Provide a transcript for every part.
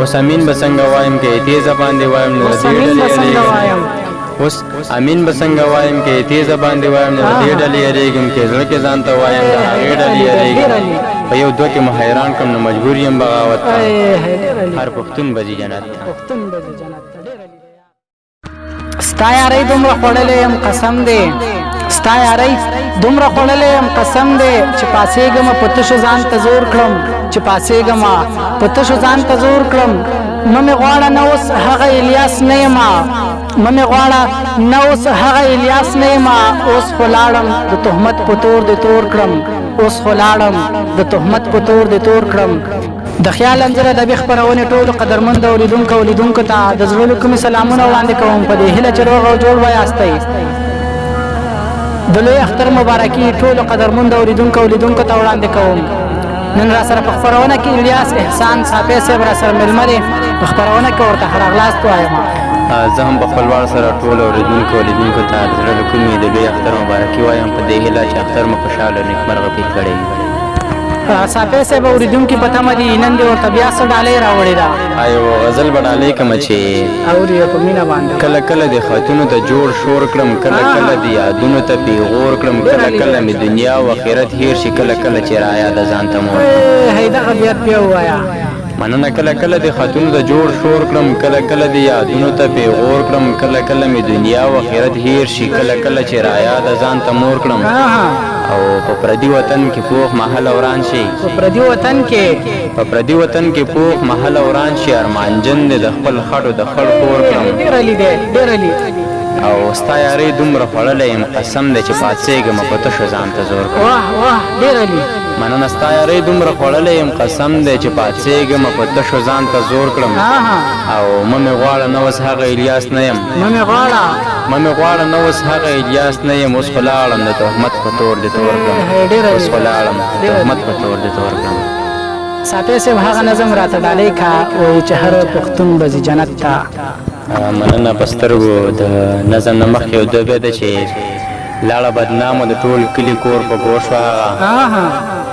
اوس امین به څنګه وایم که یې تیزه باندې وایم نو اوس دې امین ډلې به څنګه یریږم. وایم؟ اوس امین به څنګه وایم که یې تیزه باندې وایم نو دې ډلې یریږم، که زړه کې ځان ته وایم د هغې ډلې یریږم. په یو دوه کې مو حیران کړم نو مجبور یم بغاوت ته. هر پښتون به ځي جنت ته. پښتون به ځي جنت ته. ډېر عالي. ستا یارۍ دومره خوړلی یم قسم دی، ستا یارۍ دومره خوړلی یم قسم دی، چې پاڅېږم په تشو ځان ته زور کړم، چې پاڅېږم په تشو ځان ته زور کړم. مه مې غواړه نه اوس هغه الیاس نه یم، مه مې غواړه نه اوس هغه الیاس نه یم. اوس خو لاړم د تهمت په تور دې تور کړم، اوس خو لاړم د تهمت په تور دې تور کړم. د خیال انځور ادبي خپرونې ټولو قدرمندو اورېدونکو او لیدونکو ته د زړه له کومې سلامونه وړاندې کوم، په دې هیله چې روغ او جوړ ویاستئ. د لوی اختر مبارکي ټولو قدرمندو اورېدونکو او لیدونکو ته وړاندې کوم. نن را سره په خپرونه کې الیاس احسان ساپی صاحب را سره مېلمه دی، په خپرونه کې ورته ښه راغلاست وایم. زه هم په خپل وار سره ټولو اورېدونکو او لیدونکو ته د زړه له کومې د لوی اختر مبارکي وایم، په دې هیله چې اختر مو خوشحاله او نېکمرغه تېر کړی وي. ساپی صاحب، اورېدونکي په تمه دي، نن دې ورته بیا څه ډالۍ راوړې ده؟ یو غزل به ډالۍ کړم چې اوري په مینه باندې. کله کله د خطونو ته جوړ شور کړم، کله کله د یادونو ته پیغور کړم، کله کله مې دنیا او آخرت هیر شي، کله کله چې را یاده ځان ته مور کړم. دغه بیت بیا ووایه. مننه. کله کله د خطونو ته جوړ شور کړم، کله کله د یادونو ته پیغور کړم، کله کله مې دنیا او آخرت هیر شي، کله کله چې را یاده ځان ته مور کړم. او په پردي وطن کې پوخ محل وران شي، په پردي وطن کې، په پردي وطن کې پوخ محل وران شي، ارمانجن دې د خپل خټو د خړ کور کړم. ډېر عالي دی، ډېر عالي. او ستا یارۍ دومره خوړلی یم قسم دی چې پاڅېږم په تشو ځان ته زور کړم. واه واه، ډېر عالي. مننه. ستا یارۍ دومره خوړلی یم قسم دی چې پاڅېږم په تشو ځان ته زور کړم. او مه مې غواړه نه اوس هغه الیاس نه یم، مه مې غواړه، مه مې غواړه نه اوس هغه الیاس نه یم. اوس خو لاړم د تهمت په تور دې تور کړم، اوس خو لاړم د تهمت په تور دې تور کړم. ساپی صاحب، هغه نظم راته ډالۍ کا، وایي چې هر پښتون به ځي جنت ته. مننه. په سترګو د نظم نه مخکې یو دوه بیته چې لاړه بدنامه د ټول کلي کور په ګور شوه هغه،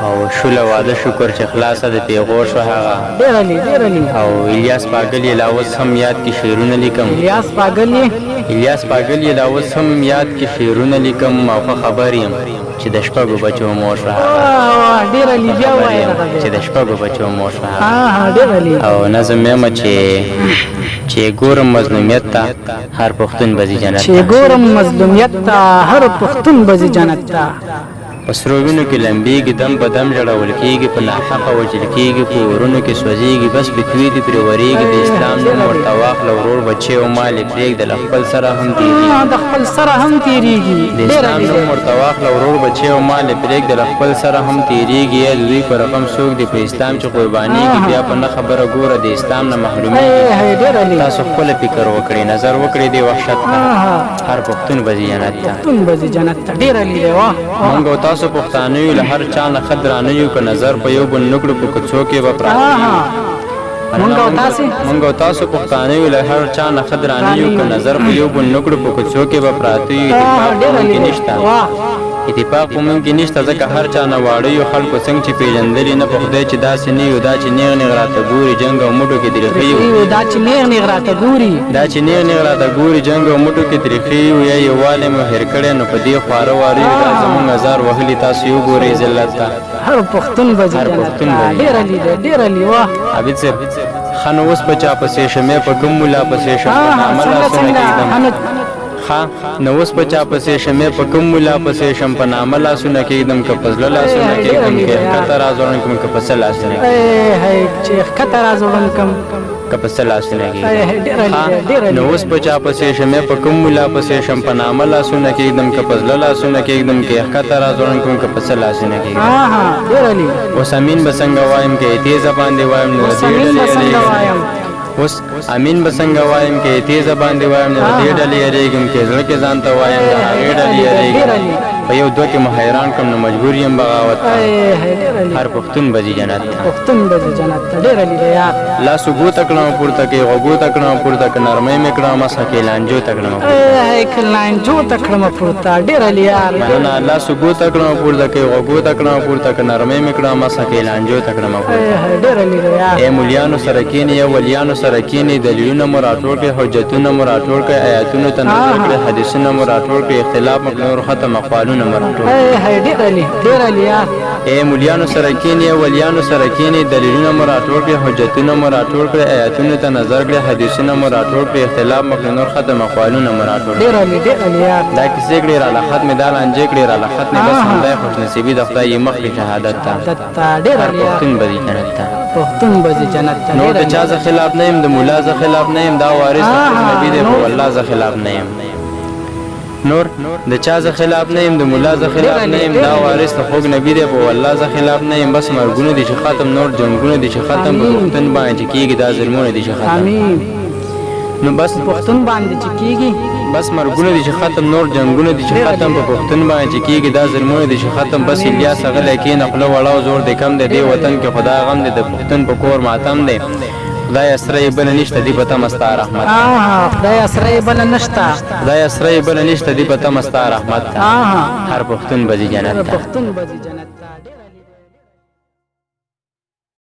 او شوله واده شکر چې خلاصه د پیغور شوه هغه. ډېر عالي، ډېر عالي. او الیاس پاګل یې لا اوس هم یاد کې شعرونه لیکم، الیاس پاګل یې، الیاس پاګل یې لا اوس هم یاد کې شعرونه لیکم، او ښه خبر یم چې د شپږو بچو مور شوه هغه. ډېر عالي، بیا وایه. چې د شپږو بچو مور شوه هغه. ډېر عالي. او نظم یم چې ګورم مظلومیت ته هر پښتون به ځي جنت چې ګورم مظلومیت ته هر پښتون به ځي جنت ته. په سرو وینو کې لمبېږي، دم په دم ژړول کېږي، په ناحقه وژل کېږي، په اورونو کې سوځېږي، بس فتوې دې پرې ورېږي. د اسلام نوم ورته واخله ورور بچی او مال یې پرېږده، له خپل سره هم تېرېږي، د خپل سره هم تېرېږي. د اسلام نوم ورته واخله ورور بچی او مال یې پرېږده، له خپل سره هم تېرېږي. یا د دوی په رقم څوک دی په اسلام چې قربانېږي، بیا په نه خبره ګوره د اسلام نه محرومېږي. تاسو خپله فکر وکړئ، نظر وکړئ دې وحشت ته، هر پښتون به ځي جنت ته. پښتون به ځي جنت ته. ډېر عالي دی، واه. موږ او تاسو پښتانه یو، له هر چا نه ښه درانه یو، که نظر په یو بل نه کړو په کوڅو کې به پراته یو. مونږ او تاسو، مونږ او تاسو پښتانه یو، له هر چا نه ښه درانه یو، که نظر په یو بل نه کړو په کوڅو کې به پراته یو. اتفاق په مونږ کې نشته، اتفاق په مونږ کې نشته، ځکه هر چا نه واړه یو. خلکو څنګه چې پېژندلي نه په خدای چې داسې نه یو. دا چې نیغ نیغ راته ګوري جنګ او مټو کې ترې ښه یو، دا چې نیغ نیغ راته ګوري، دا چې نیغ نیغ راته ګوري جنګ او مټو کې ترې ښه یو. یا یووالی مو هېر کړی نو په دې خواره واره یو. دا زمونږ ازار وهلي تاسو یې وګورئ ذلت ته، هر پښتون به ځي هر پښتون به. ډېر عالي دی، ډېر عالي، واه. عابد صاحب، ښه نو اوس په چا پسې شم، په کوم ملا پسې شم، په نامه لاسونه کېږدم؟ ښه نو اوس په چا پسې شم، په کوم ملا پسې شم، په نامه لاسونه کېږدم، که په زړه لاسونه کېږدم، که ښکته راځوړم کړم، که په څه لاسونه، چې ښکته راځوړم کړم، که په څه لاسونه کېږدم؟ نو اوس په چا پسې شم، په کوم ملا پسې شم، په نامه لاسونه کېږدم، که په زړه لاسونه کېږدم، که ښکته راځوړم کړم، که په څه لاسونه کېږدم؟ اوس امین به څنګه وایم که یې تیزه باندې وایم نو دې ډلې یریږم. اوس امین به څنګه وایم که یې تیزه باندې وایم نو دې ډلې یریږم، که زړه کې ځان ته وایم د هغې ډلې یریږم. په یو دوه کې مو حیران کړم نو مجبور یم بغاوت ته. هر پښتون به ځي جنت ته. پښتون به ځي جنت ته. ډېر عالي دی یار. لاس اوږو ته کړم پورته کې غوږو ته کړم پورته که نرمۍ مې کړم مسخه کې لانجو ته کړم پورته. که لانجو ته کړم پورته. ډېر عالي یار. مننه. لاس اوږو ته کړم پورته کې غوږو ته کړم پورته که نرمۍ مې کړم مسخه کې لانجو ته کړم پورته. ډېر عالي دی یار. ای مولیانو سره کینې ای ولیانو سره کینې دلیلونه مو راټول کړئ حجتونه مو راټول کړئ آیاتونو ته نظر کړئ حدیثونه مو راټول کړئ اختلاف مو نور ختم اقوالونه مو راټول کړئ. ډېر عالي ډېر عالي یار. ای مولیانو سره کینې ای ولیانو سره کینې دلیلونه مو راټول کړئ حجتونه مو راټول کړئ آیاتونو ته نظر کړئ حدیثونه مو راټول کړئ اختلاف مو کړئ نور ختم اقوالونه مو راټول کړئ. ډېر عالي ډېر عالي یار. دا کیسې کړې راله ختمې دا لانجې کړې راله ختمې بس همدا یې خوش نصیبي د خدای یې مخ کړي شهادت ته. ډېر هر عالي یار. پښتون به ځي جنت ته. پښتون به ځي جنت ته. نور د چا زه خلاف نه یم د مولا زه خلاف نه یم دا وارث د خوږ نبي دی په والله زه خلاف نه یم. نور د چا زه خلاف نه یم د مولا زه خلاف نه یم دا وارث د خوږ نبي دی په والله زه خلاف نه یم بس مرګونه دي چې ختم نور جنګونه دي چې ختم په پښتون باندې چې کیږي دا ظلمونه دي چې ختم. نو بس پښتون باندې چې کیږي بس مرګونه دي چې ختم نور جنګونه دي چې ختم په پښتون باندې چې کیږي دا ظلمونه دي چې ختم. بس الیاس غلی کښېنه خوله وړه او زور دې کم دی دې وطن کې خدا غم دی د پښتون په کور ماتم دی خدای اسره یې بله نشته دی په تمه ستا رحمت ته. خدای اسره یې بله نشته. خدای اسره یې بله نشته دی په تمه ستا رحمت ته. هر پښتون به ځي جنت ته. پښتون به ځي جنت ته.